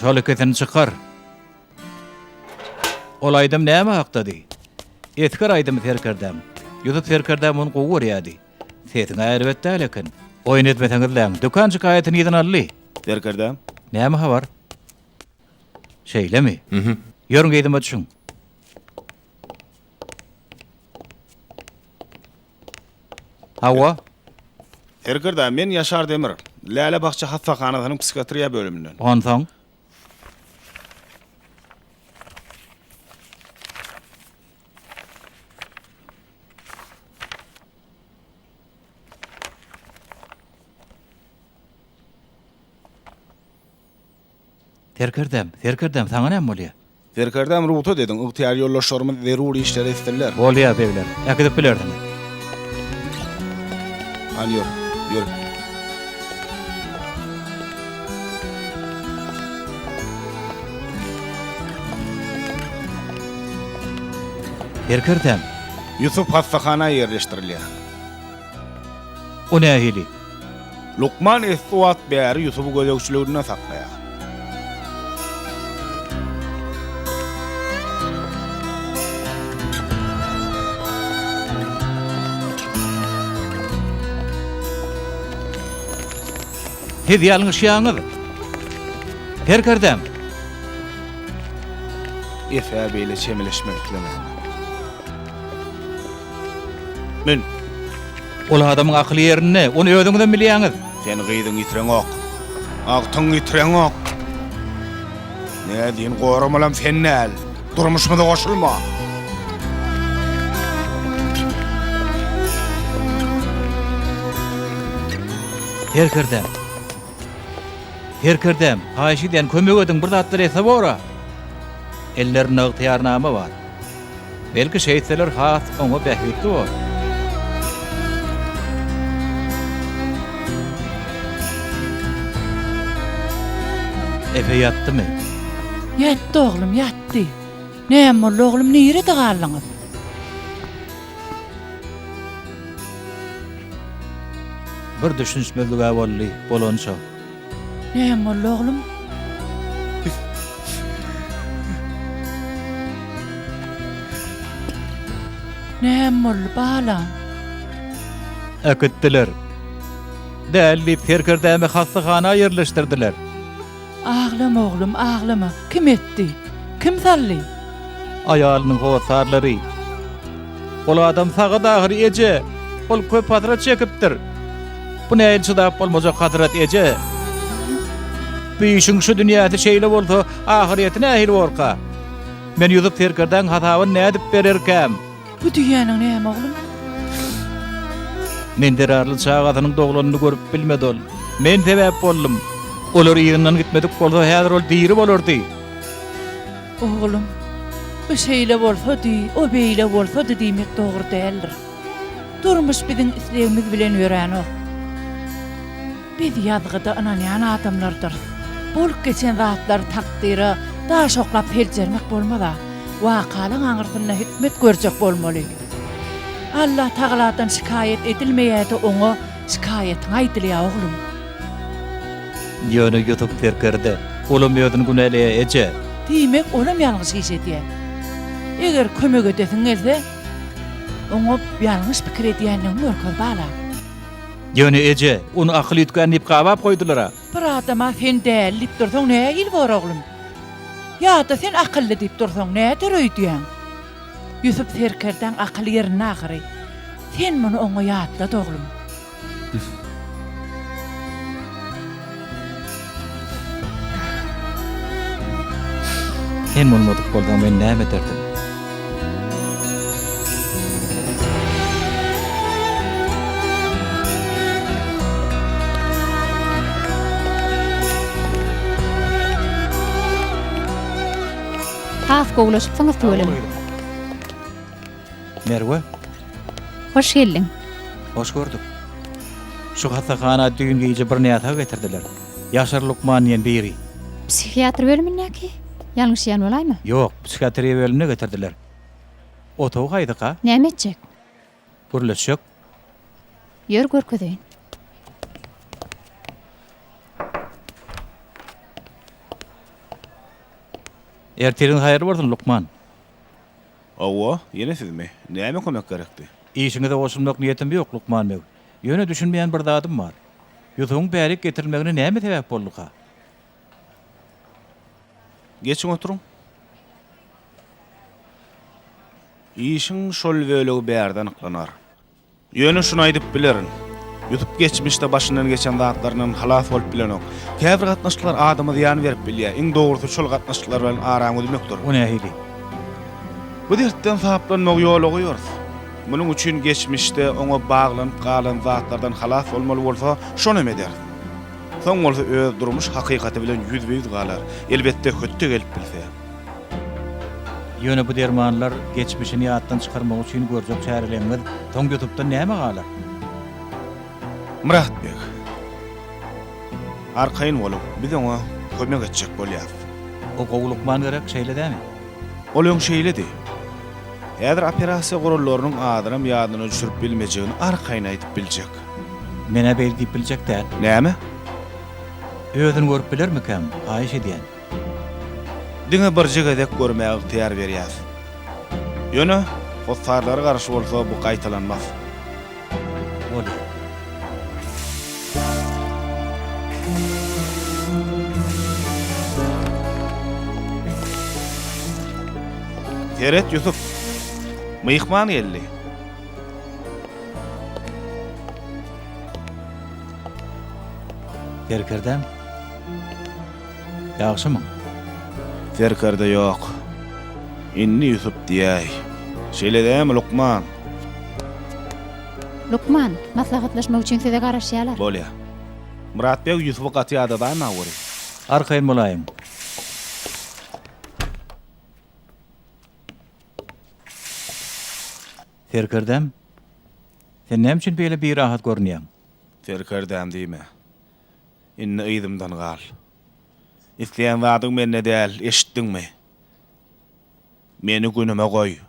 Şol ikisini çykar. Ol aýdym näme hakdady? Esger aýdymy serkerdäm. Ýusup serkerdäm ony gowy görýärdi. Sesiň-ä erbet däl eken. Oýun etmeseňizläň. Dükan şikaýatyny yzyna aldy. Serkerdäm. Näme habar? Şeýlemi? Ýörüň yzyma düşüň. Hawa. Serkerde, men Ýaşar Demir. Läle bakja hassahanasynyň psihiatriýa bölüminden. Onsoň? Serkerdäm, serkerdäm, saňa näme bolýar? Serkerdäm, rugsat ediň, ygtyýarly ýoldaşlarymyz zerur işleri etsinler. Bolýar, begler, äkidip bilersiňiz. Hany ýör, ýör. Serkerdäm. Ýusup hassahana ýerleşdirilýär. O nähili? Lukman esli wagt bäri Ýusuby gözegçiliginde saklaýar. Siz ýalňyşýaňyz. Serkerdäm. Efe beýle çemeleşmek islemändir. Mün. Ol adamyň akyly ýerinde, ony özüňizem bilýäňiz. Sen gyzyňy ýitireňok. Agtygyňy ýitireňok. Näzini goramalam sen däl. Durmuşymyza goşulma. Serkerdäm. Serkerdäm, haýyş edýän, kömek ediň, bir zatlar etse bor-a. Ellerinde ygtyýarnama bar. Belki şeýtseler has oňa bähbitli bor. Efe ýatdymy? Ýatdy oglum, ýatdy. Näme boldy oglum, nirede galdyňyz? Bir düşünişmezlig-ä boldy, bolança. Näme boldy oglum? Näme boldy balam? Äkitdiler. Däli diýip serkerdämi hassahana ýerleşdirdiler. Aglama oglum, aglama. Kim etdi? Kim saldy? Aýalynyň hossarlary. Ol adam sagat ahyry eje. Ol köp hasrat çekipdir. Bu nähili çydap bolmajak hasrat eje. Bu işiň şu dünýäsi şeýle bolsa, ahyrýeti nähili borka? Men Ýusup serkerdäň hasabyny nädip bererkäm? Bu diýýäniň näme, oglum? Men zerarly çagasynyň doglanyny görüp bilmedi ol. Men sebäp boldum. Olar yzyndan gitmedik bolsa, häzir ol diri bolardy. Oglum, bu şeýle bolsady, o beýle bolsady diýmek dogry däldir. Durmuş biziň islegimiz bilen ýöränok. Biz ýazgyda ynanýan adamlardyrys. Bolup geçen zatlary takdyra daş oklap seljermek bolmaz-a. Wakalaň aňyrsynda hikmet görjek bolmaly. Allatagaladan şikaýat edilmeýär-de oňa şikaýatyň aýdylýar oglum. Ýöne Ýusup serkerde, olam özüni günäleýär eje. Diýmek olam ýalňyş iş edýär. Eger kömek edesiň gelse, oňa ýalňyş pikir edýänligiňi görkez balam. Ýöne eje, ony akyl üýtgän diýip gabap goýdular-a. Bir adama sen däli diýip dursaň nähili bor oglum? Ýa-da sen akylly diýip dursaň näder öýdýäň? Ýusup serkerdäň akyly ýerinde ahyry. Sen muny oňa ýatlat oglum. Sen bolmadyk bolsaň men näme ederdim? Has gowulaşypsyňyz tüweleme. Merwe. Hoş geldiň. Hoş gördük. Şu hassahana düýn gije bir näsag getirdiler. Ýaşar lukman diýen biri. Psihiatr bölümindäki? Ýalňyşýan bolaýma? Ýok, psihiatriýa bölümine getirdiler. Otagy haýsyka? Näme etjek? Gürleşjek. Ýör görkezeýin. Ertiriňiz haýyrly bolsun, lukman. Hawa, ýene sizmi? Näme kömek gerekdi? Işiňize goşulmak niýetim ýok, lukman beg. Ýöne düşünmeýän bir zadym bar. Ýusubyň bärik getirilmegine näme sebäp bolduka? Geçiň oturyň. Işiň şol bölegi bärde anyklanar. Ýöne şuny aýdyp bilerin. Ýusup geçmişde başyndan geçen zatlaryndan halas bolup bilenok. Käbir gatnaşyklar adama zyýan berip bilýär. Iň dogrusy şol gatnaşyklar bilen araňy üzmekdir. O nähili? Bu dertden saplanmagy ýola goýarys. Munuň üçin geçmişde oňa baglanyp galan zatlardan halas bolmaly bolsa, şonam ederis. Soň bolsa öz durmuş hakykaty bilen ýüzbe-ýüz galar. Elbetde, hötde gelip bilse. Ýöne bu dermanlar geçmişini ýatdan çykarmak üçin görjek çäreleriňiz soň Ýusupdan näme galar? Myrat beg, arkaýyn boluň, biz oňa kömek etjek bolýarys. O gowy lukman gerek, şeýle dämi? Ol öň şeýledi. Häzir operasiýa gurallarynyň adynam ýadyna düşürip bilmejegini arkaýyn aýdyp biljek. Men-ä beýle diýip biljek däl. Näme? Özüni görüp bilermikäm, haýyş edýän. Diňe birje gezek görmäge ygtyýar berýäs. Ýöne, hossarlary garşy bolsa bu gaýtalanmaz. Bolýar. Seret, Ýusup! Myhman geldi. Serkerdäm. Ýagşymyň? Serkerde ýok. Indi Ýusup diýäý. Şeýle dämi, lukman? Lukman, maslahatlaşmak üçin size garaşýarlar. Bolýa. Myrat beg Ýusuby gaty ýadadaýma weri. Arkaýyn bolaýyň. Serkerdäm, sen näme üçin beýle birahat görünýäň? Serkerdäm diýme. Indi yzymdan gal. Isleýän zadyň mende däl, eşitdiňmi? Meni günüme goý.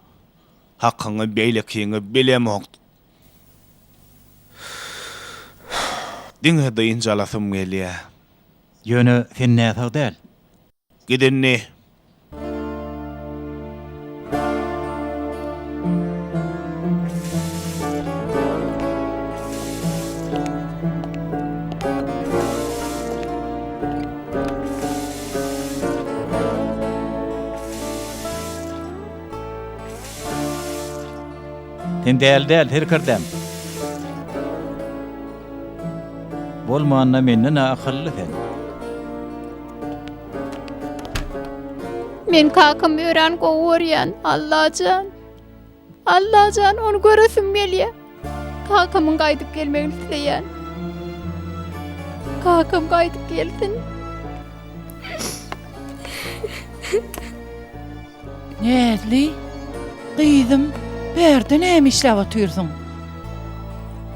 Hakyňy, beýlekiňi bilemok. Diňe dynç alasym gelýär. Ýöne sen näsag däl. Git indi. Sen däli däl, serkerdäm. Bolmanda menden-ä akylly sen. Men kakamy örän gowy görýän, Allajan. Allajan, ony göresim gelýär. Kakamyň gaýdyp gelmegini isleýän. Kakam gaýdyp gelsin. Näzli, gyzym, bärde näme işläp otyrsyň?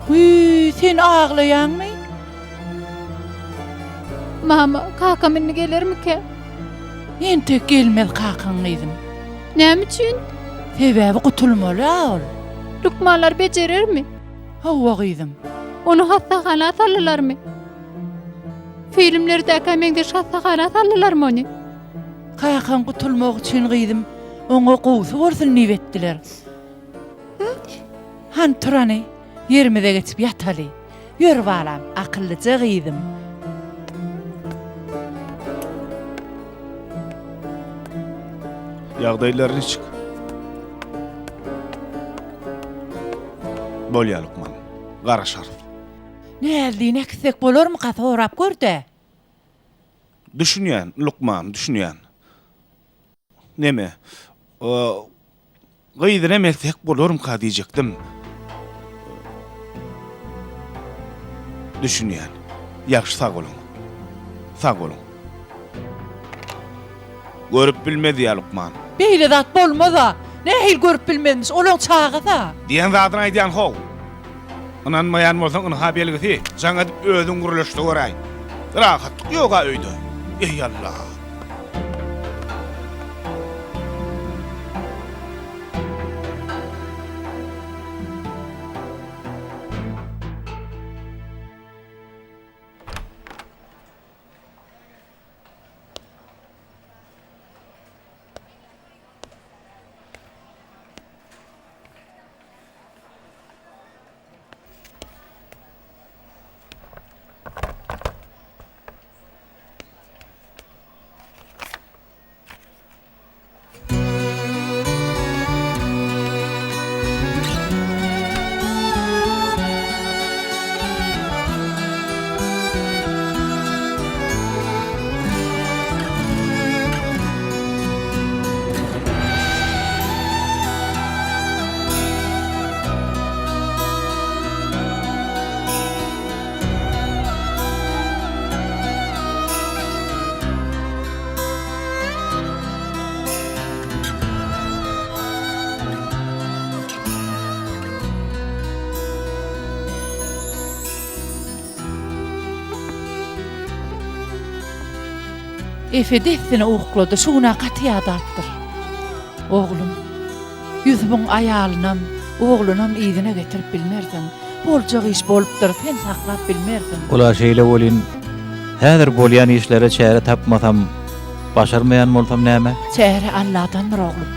Wiý, sen aglaýaňmy? Mama, kakam indi gelermikä? Entek gelmez kakaň gyzym. Näme üçin? Sebäbi gutulmaly-a ol. Lukmanlar bejerermi? Hawa gyzym. Ony hassahana saldylarmy? Filmlerdäkä meňzeş hassahana saldylarmy ony? Kakaň gutulmagy üçin gyzym, oňa gowusy bolsun diýip etdiler. Hany tur hany, ýerimize geçip ýataly. Ýör balam, akyllyja gyzym. Ýagdaýlary niçik? Bolýar lukman. Garaşarys. Näzlini äkitsek bolarmyka sorap gör-dä. Düşünýän, lukman, düşünýän. Neme, gyzyny etsek bolarmyka diýjekdim. Düşünýän. Ýagşy sag boluň. Sag boluň. Görüp bilmez ýa lukman. Beýle zat bolmaz-a. Nähili görüp bilmezmiş, olaň çagasy-a. Diýen zadyny aýdýan how. Ynanmaýan bolsaň ynha belgisi, jaň edip özüň gürleşde göräý. Rahatlyk ýoga öýde. Eý Alla. Efe dessine uklady, şu gün-ä gaty ýadapdyr. Oglum, Ýusubyň aýalynam, oglunam yzyna getirip bilmersiň. Boljak iş bolupdyr, sen saklap bilmersiň. Ol-a şeýle welin, häzir bolýan işlere çäre tapmasam, başarmaýan bolsam näme? Çäre Alladandyr, oglum.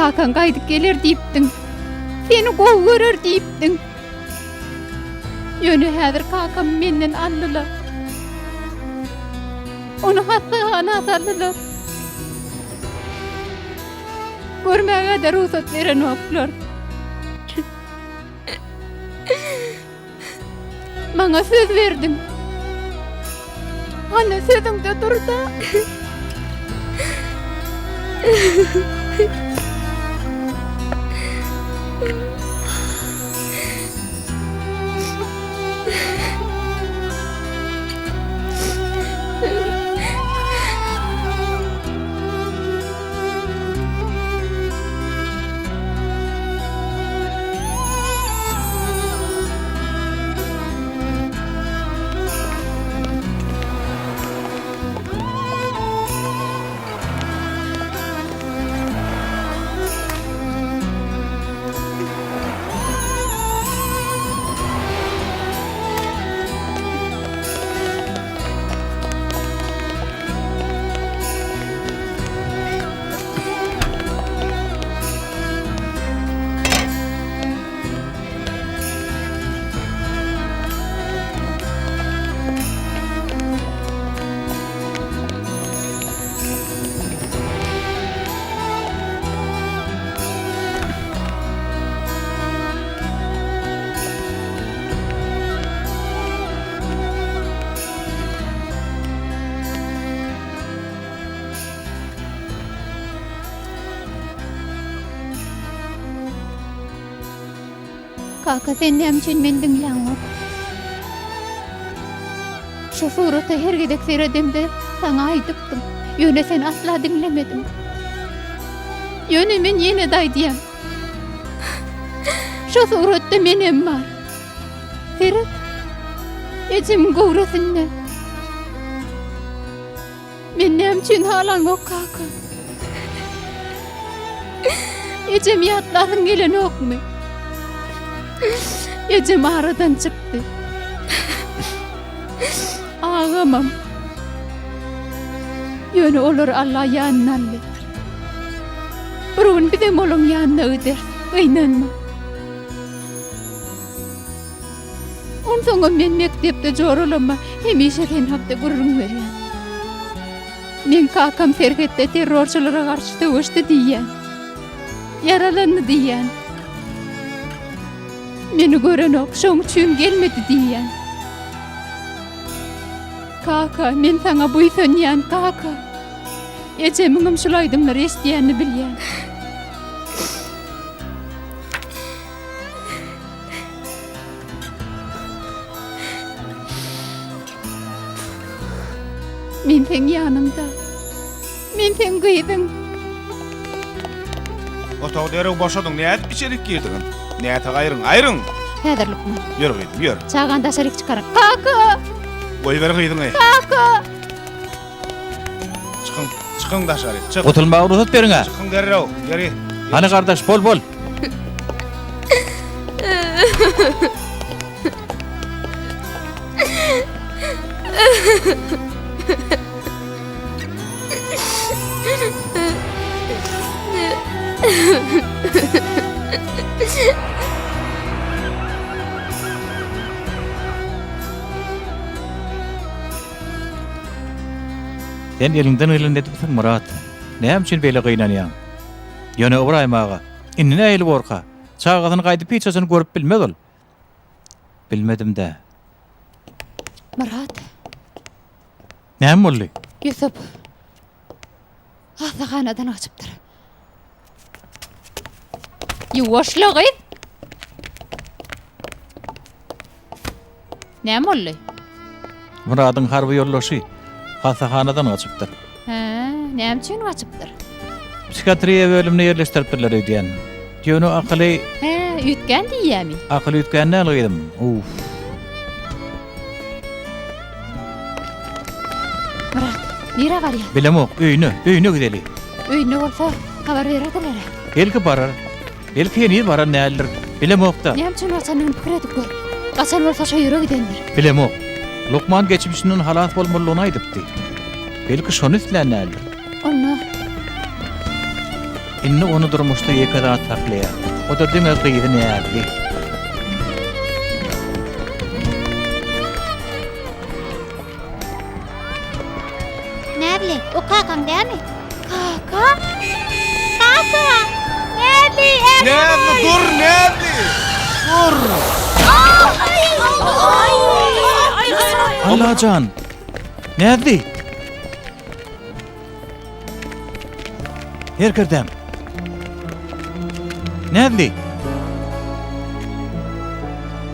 Kakaň gaýdyp geler diýipdiň. Seni gowy görer diýipdiň. Ýöne häzir kakamy menden aldylar. Ony hassahana saldylar. Görmäge-de rugsat berenoklar. Maňa söz berdiň. Hany sözüňde dur-da. Kaka, sen näme üçin meni diňläňok? Şu surata her gezek seredemde saňa aýdypdym. Ýöne sen asla diňlemediň. Ýöne men ýene-de aýdýan. Şu suratda menem bar. Seret. Ejemiň göwresinde. Men näme üçin halaňok kaka? Ejem ýatlasyň gelenokmy? Ejem aradan çykdy. Agamam. Ýöne olary Allah ýanyna aldy. Bir gün bizem olaň ýanyna gideris. Gynanma. Onsoňam men mekdepde joralama hemişe sen hakda gürrüň berýän. Meň kakam serhetde terrorçylara garşy söweşdi diýýän. Ýaralandy diýýän. Meni görenok, şoň üçin gelmedi diýýän. Kaka, men saňa buýsanýan, kaka. Ejemiňem şul aýdymlary eşidýänini bilýän. Men seň ýanyňda. Men seň gyzyň. Otagy derrew boşadyň, nädip içerik girdiňiz? Näsag aýryň, aýryň! Häzir lukman. Ýör gyzym, ýör. Çagany daşaryk çykaryň. Kaka! Goýber gyzyňy. Kaka! Çykyň, çykyň daşary, çyk. Gutulmaga rugsat beriň-ä. Çykyň derrew, ýeri. Hany gardaş, bol, bol. Sen eliňden gelenini edipsiň, Myrat. Näme üçin beýle gynanýaň? Ýöne Ybraýym aga, indi nähili borka? Çagasyny gaýdyp hiç haçan görüp bilmez ol. Bilmedim-dä. Myrat. Näme boldy? Ýusup hassahanadan gaçypdyr. Ýuwaşla gyz. Näme boldy? Myradyň harby ýoldaşy hassahanadan gaçypdyr. Hä, näme üçin gaçypdyr? Psihiatriýa bölümine ýerleşdiripdirler öýdýän. Ýöne akyly... Hä, üýtgän diýýämi? Akyly üýtgän däl gyzym. Uff. Myrat, nirä barýaň? Bilemok, öýüne, öýüne gideli. Öýünde bolsa, habar bererdiler-ä. Belki barar. Belki heniz baran däldir. Bilemok-da. Näme üçin gaçanyny pikir edip gör. Gaçan bolsa şo ýere gidendir. Bilemok. Lukman geçmişinden halas bolmalydygyny aýdypdy. Belki şony islän däldir. Onda. Indi ony durmuşda ýeke zat saklaýar. O-da diňe gyzy Näzli. Näzli, o kakaň dälmi? Kaka? Kaka! Näzli, ähli! Näzli, dur, Näzli! Dur! Allajan! Näzli! Herkerdäm! Näzli!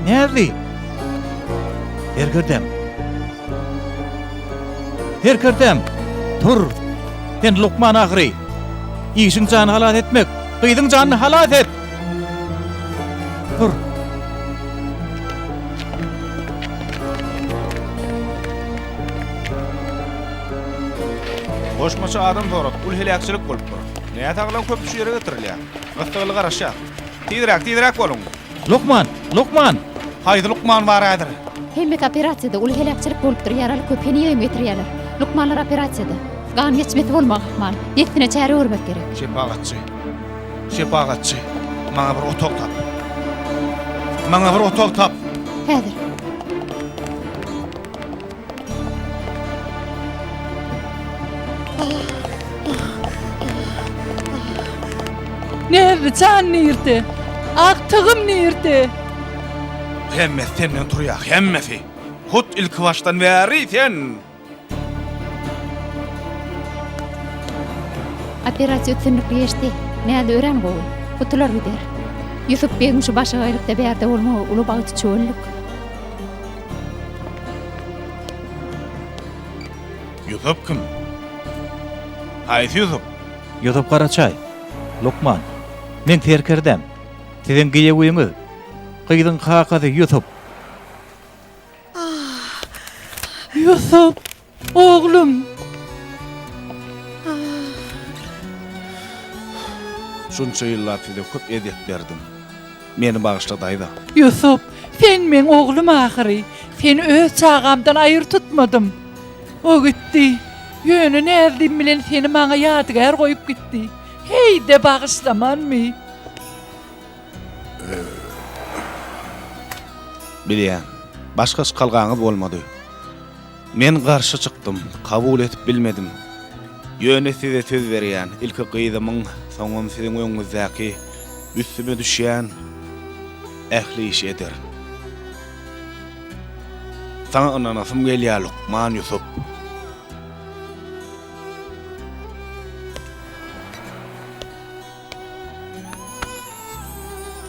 Näzli! Herkerdäm! Herkerdäm! Tur! Sen lukman ahyry! Işiň jany halas etmek! Gyzyň janyny halas et! Tur! Goşmaça adam soradyk, uly heläkçilik bolupdyr. Näsaglaryň köpüsi şu ýere getirilýär. Gyssagly garaşýas. Tizräk, tizräk boluň! Lukman! Lukman! Haýsy lukman bar häzir? Hemmesi operasiýada, uly heläkçilik bolupdyr, ýaraly köp, henizem getirýärler. Lukmanlar operasiýada. Gan geçmesi bolmagy ahmal. Dessine çäre görmek gerek. Şepagatçy. Şepagatçy. Maňa bir otag tap. Maňa bir otag tap. Häzir. Näzli jan nirde? Agtygym nirde? Hemmesi senden turýar, hemmesi. Hut ilkibaşdan bäri sen. Operasiýa üstünlikli geçdi. Näzli örän gowy. Gutular gider. Ýusup begiň şu başagaýlykda bärde bolmagy uly bagty çöllük. Ýusup kim? Haýsy Ýusup? Ýusup Garaçaý, lukman. Meň serkerdäm. Siziň giýewiňiz. Gyzyň kakasy Ýusup. Ýusup, oglum! Şunça ýyllap size köp ezýet berdim. Meni bagyşla daýza. Ýusup, sen meň oglum ahyry. Seni öz çagamdan aýry tutmadym. O gitdi. Ýöne Näzlim bilen seni maňa ýadygär goýup gitdi. Heý-de bagyşlamanmy? Bilýän. Başga çykalgaňyz bolmady. Men garşy çykdym, kabul edip bilmedim. Ýöne size söz berýän, ilki gyzymyň, soňam siziň öňüňizdäki üstüme düşýän ähli işi ederin. Saňa ynanasym gelýär, lukman Ýusup.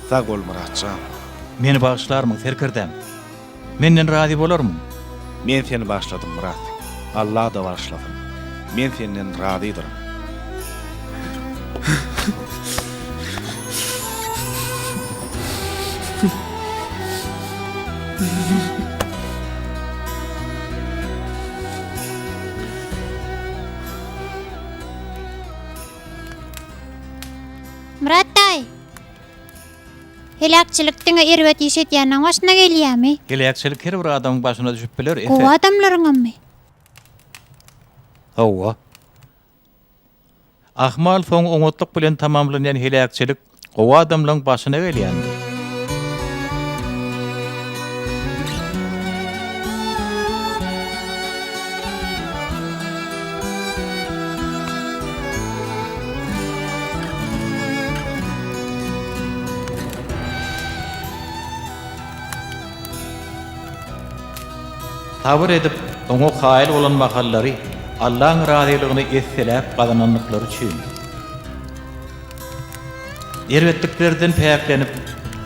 Sag bol, Myrat jan. Meni bagyşlarmyň, serkerdäm? Menden razy bolarmyň? Men seni bagyşladym, Myrat. Alla-da bagyşlasyn. Men senden razydyryn. Myrat daýy! Heläkçilik diňe erbet iş edýäniň başyna gelýärmi? Heläkçilik her bir adamyň başyna düşüp biler, Efe. Gowy adamlaryňammy? Hawa. Ahmal soňy oňatlyk bilen tamamlanýan heläkçilik gowy adamlaryň başyna gelýändir. Sabyr edip, oňa kaýyl bolan mahallary Allaň razylygyny esseläp gazanandyklary üçin. Erbetliklerden päklenip,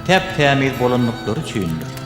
täp-tämiz bolandyklary üçindir.